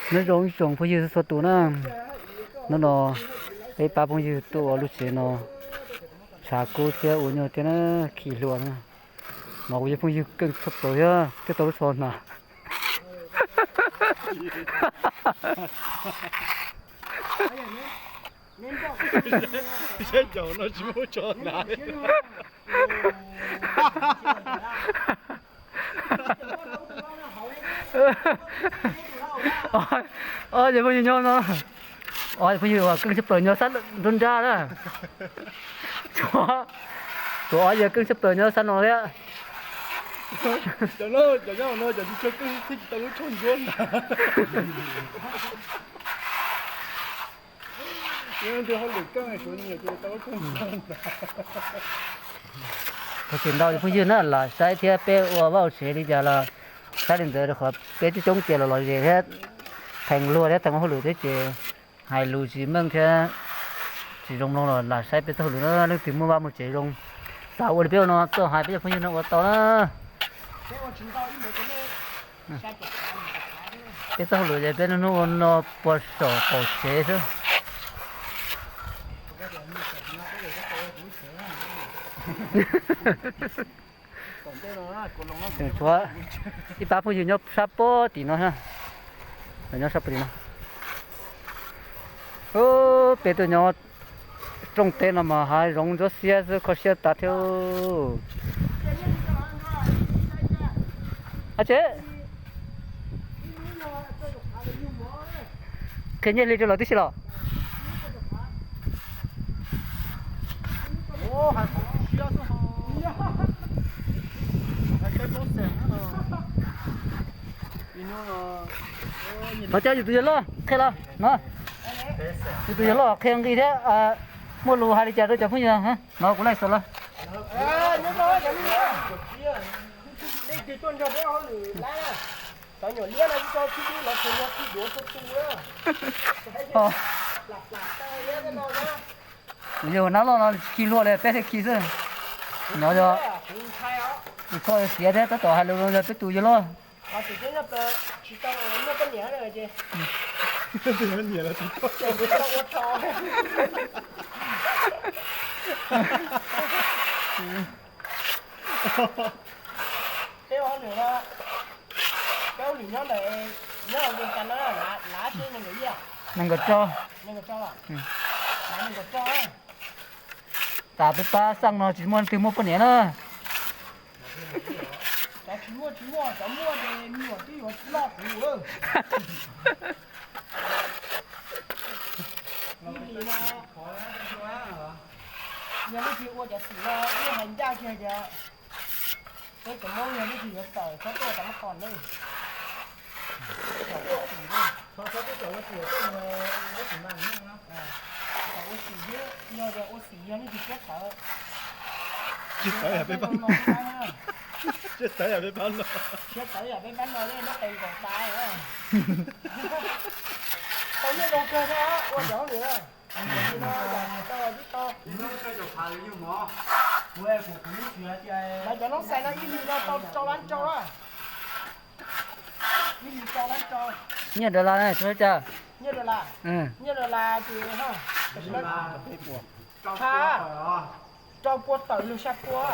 Nyob zoo ib tsoom phooj ywg txhua tus na, hnub no peb pab phooj ywg tuaj ua lub tsev no, tshav kub thiab ua nyuaj thiab na, khi hlua na. Mas kuv yog phooj ywg keej tshaj plaws thiab thiaj tau lub tsho hnav. Sab caum no tsis muaj tsho hnav. Ob yawg phooj ywg nyob no, ob yawg phooj ywg uas keej tshaj plaws nyob sab nruab nrab na. Tshuav, tshuav ob yawg keej tshaj plaws nyob sab no thiab. Cov no, cov nyob no cov tsis tshua keej thiaj tsis tau lub tsho ntsuab hnav. Tag kis ntau phooj ywg na lam saib thiab peb ua vaj ua tsev li cas los saib li ntawd rau qhov peb coob coob tias los los zes thiab theem luag thiab theem ua hauj lwm thiab ces hais lus tsis meej thiab tsis zoo mloog los lam saib peb txoj hauj lwm na, leej twg muaj vaj muaj tsev zoo xav ua li peb ua no tuaj hais peb cov phooj ywg no ua tau na. Peb txoj hauj lwm ces peb hnub hnub ua no puag saum qaum tsev xwb. Tshuav ib pab phooj ywg nyob sab puag tim no, nyob sab puag tim no. Peb tuaj nyob rooj teb no mas hav zoov ntsuab xiab xwb, kho siab tas thiab. Ab tsev, qhia nyiaj hli rau lawv tib si los. Thov caw yus tus yawg loj qhia los no. Yus tus yawg loj qhia nqi thiab muaj lus hais li cas rau cov phooj ywg no kuv laij xav los. Kuv yawg nab loj no khi hlua li peb thiaj khi xwb. No yog tus tsho xiav thiab tab tom hais lus no yog peb tus yawg loj. Nees nkaum rau. Tas peb pab xaj no tsis muaj leej twg muaj poj niam na. Yog leej twg ua cov xim no yeej hais ncaj kiag tias peb cov Hmoob yog leej twg yuav tawm txhob tuaj rau lub qhov no. Ua xim thiab, yog tias ua xim yog leej twg siab tawv, siab tawv yam peb pab no, siab tawv yam peb pab no, nab tes nkaus tas. Tau nyiaj zoo kawg thiab ua cov hauj lwm no. Mas cov noob xais no ib hlis no tau rau lab rau. Ib hlis rau lab rau. Nyiaj dollar na, nyiaj dollar, nyiaj dollar ces rau pua tawm lug xya pua,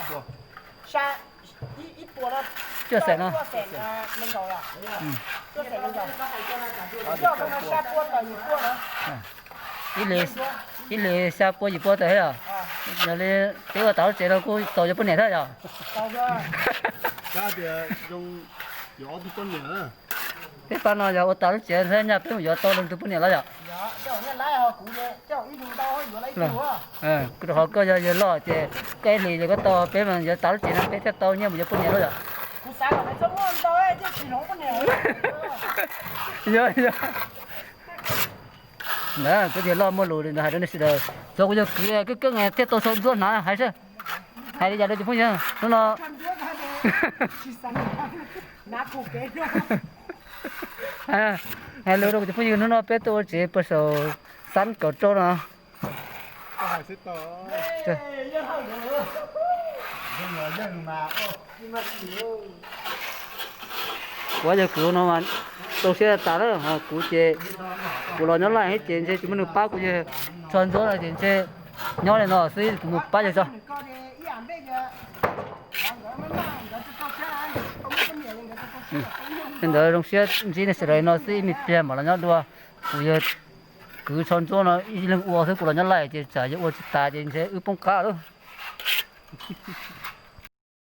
ib pua no, cuaj xeem no, cuaj xeem nees nkaum, cuaj xeem nees nkaum. Yog no xya pua tawm yim pua na. Ib hlis xya pua yim pua tawm thiab yom. Yog li peb ua tau lub tsev no kuj tau yuav poj niam thiab yom. Peb pab no yog ua tau lub tsev thiab nyaj peb mus yuav tau leej twg poj niam los yom. Rau qhov koj yog yawg loj ces koj ib hlis yog koj tau peb mas yuav tau lub tsev no peb thiaj tau nyiaj mus yuav poj niam los yom. Yog, yog. Ntawd kuv yawg loj muaj lus hais rau nej sawv daws, txog kuv yawg kwv keej keej thiaj tau tsho ntsuab hnav hais seb. Hais li cas rau cov phooj ywg hnub no? Hais lus rau kuv cov phooj ywg hnub no peb tuaj ua tsev puag saum xab kaum rau no. Kuv yawg kwv no mas Zoo siab tas lawm, kuv ces kuv los nyob Laij thiab ces ntshe tsis muaj neeg pab kuv, yog tsho ntsuab no ces ntshe nyob li no xwb, kuv mus pab yawg tso. Li ntawd zoo siab ntsib nej sawv daws li no xwb, ib me pliag mam los nyob dua. Kuv yog kwv tsho ntsuab no ib leeg ua xwb, kuv los nyob Laij ces tsam yog ua tsis tas ces ntshe wb poob qab lawm.